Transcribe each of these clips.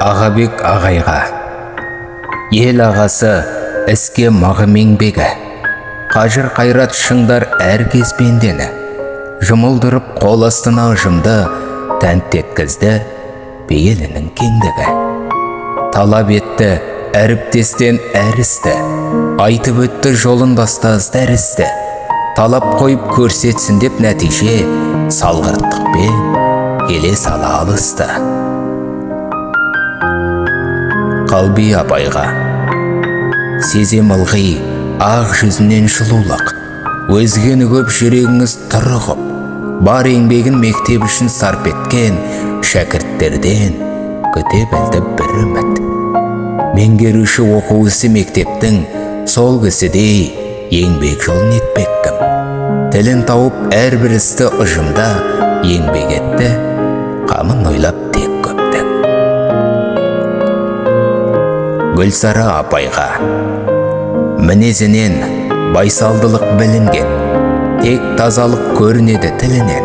Ағабек ағайға. Ел ағасы іске мығым еңбегі. Қажыр қайрат шыңдар әр кез пендені. Жұмылдырып қол астына ұжымды, тәнті еткізді пейілінің кеңдігі. Талап етті әріптестен әр істі, айтып өтті жолында ұстаз дәрісті. Талап қойып көрсетсін деп нәтиже, салғырттықпен келе сала алысты. Қалби апайға. Сезем ылғи ақ жүзінен жылулық, өзгені көп жүрегіңіз тұрғып, бар еңбегін мектеп үшін сарп еткен шәкірттерден күте білді бір үміт. Меңгеруші оқу ісі мектептің, сол кісідей еңбек жолын етпек кім. Тілін тауып әрбір істі ұжымда еңбек етті, қамын ойлап тек көптің. Гүлсара апайға. Мінезінен байсалдылық білінген, тек тазалық көрінеді тілінен.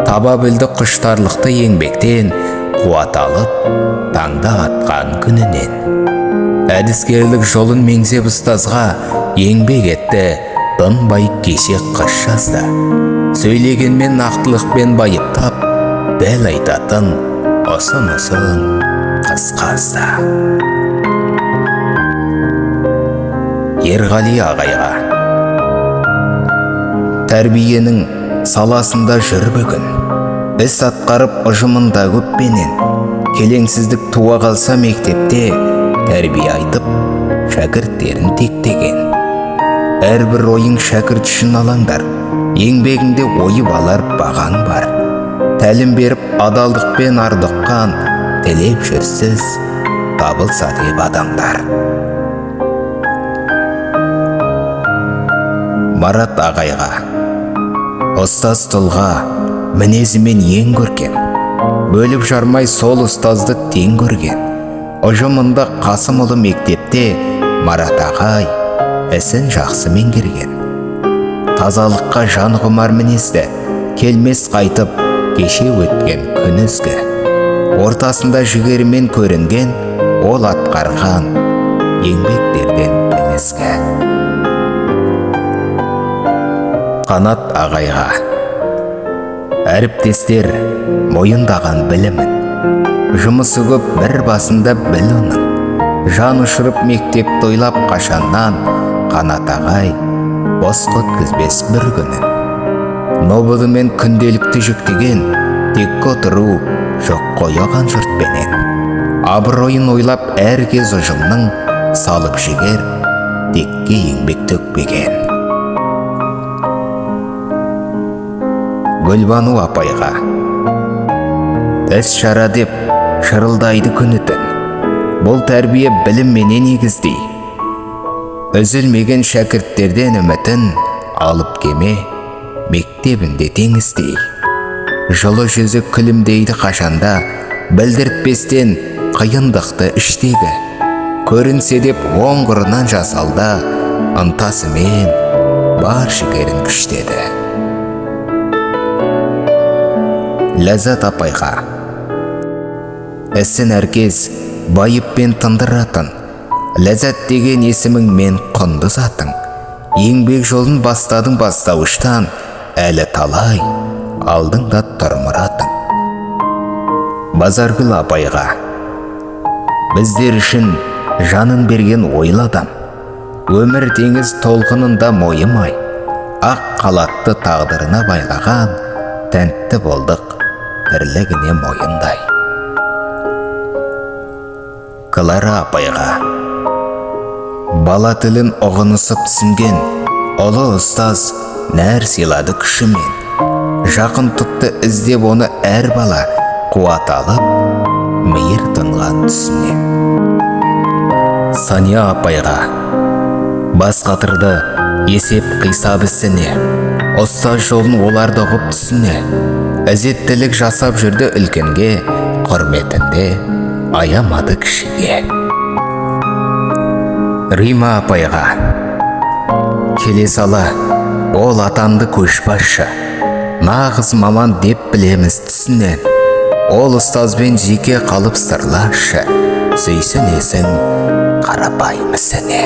Таба білді құштарлықты еңбектен, қуат алып таңда атқан күнінен. Әдіскерлік жолын меңзеп ұстазға, еңбек етті тынбай кеше қыс жазда. Сөйлегенмен нақтылықпен байыптап, дәл айтатын ұсын-ұсын қысқасы. Ерғали ағайға. Тәрбиенің саласында жүр бүгін, іс атқарып ұжымында көппенен. Келеңсіздік туа қалса мектепте, тәрбие айтып шәкірттерін тектеген. Әрбір ойың шәкірт үшін алаңдар, еңбегіңде ойып алар бағаң бар. Тәлім беріп адалдықпен ардыққан, тілеп жүрсіз табылса деп адамдар. Марат ағайға. Ұстаз тұлға, мінезімен ең көркем, бөліп жармай сол ұстазды тең көрген. Ұжымында Қасымұлы мектепте Марат ағай ісін жақсы меңгерген. Тазалыққа жан құмар мінезді, келмес қайтып кеше өткен күн ізгі. Ортасында жігерімен көрінген, ол атқарған еңбектерден тіл ізгі. Қанат ағайға. Әріптестер мойындаған білімін, жұмысы көп бір басында біл оның. Жан ұшырып мектеп тойлап қашаннан, Қанат ағай босқа өткізбес бір күнін. Нобылымен күнделікті жүктеген, текке отыру жоқ қойған жұртпенен. Абыройын ойлап әр кез ұжымның, салып жігер текке еңбек төкпеген. Гүлбану апайға. Іс шара деп шырылдайды күні түн, бұл тәрбие білімменен негіздей. Үзілмеген шәкірттерден үмітін алып кеме мектебінде теңіздей. Жылы жүзі күлімдейді қашанда, білдіртпестен қиындықты іштегі. Көрінсе деп оң қырынан жасалда, ынтасымен бар жігерін күштеді. Ләззат апайға. Ісін әркез байыппен тындыратын, Ләззат деген есімің мен құнды затың. Еңбек жолын бастадың бастауыштан, әлі талай алдыңда тұр мұратың. Базаргүл апайға. Біздер үшін жанын берген ойлы адам, өмір теңіз толқынында мойымай, ақ қалатты тағдырына байлаған, тәнтті болдық тірлігіне мойындай. Клара апайға. Бала тілін ұғынысып түсінген, ұлы ұстаз нәр сыйлады күшімен. Жақын тұтты іздеп оны әр бала, қуат алып, мейір тұнған түсінен. Сания апайға. Бас қатырды есеп қисап ісіне, ұстаз жолын оларды ұғып түсіне. Ізеттілік жасап жүрді үлкенге, құрметінде аямады кішіге. Рима апайға. Келе сала ол атанды көшбасшы, нағыз маман деп білеміз түсінен. Ол ұстазбен жеке қалып сырласшы, сүйсінесің қарапайым ісіне.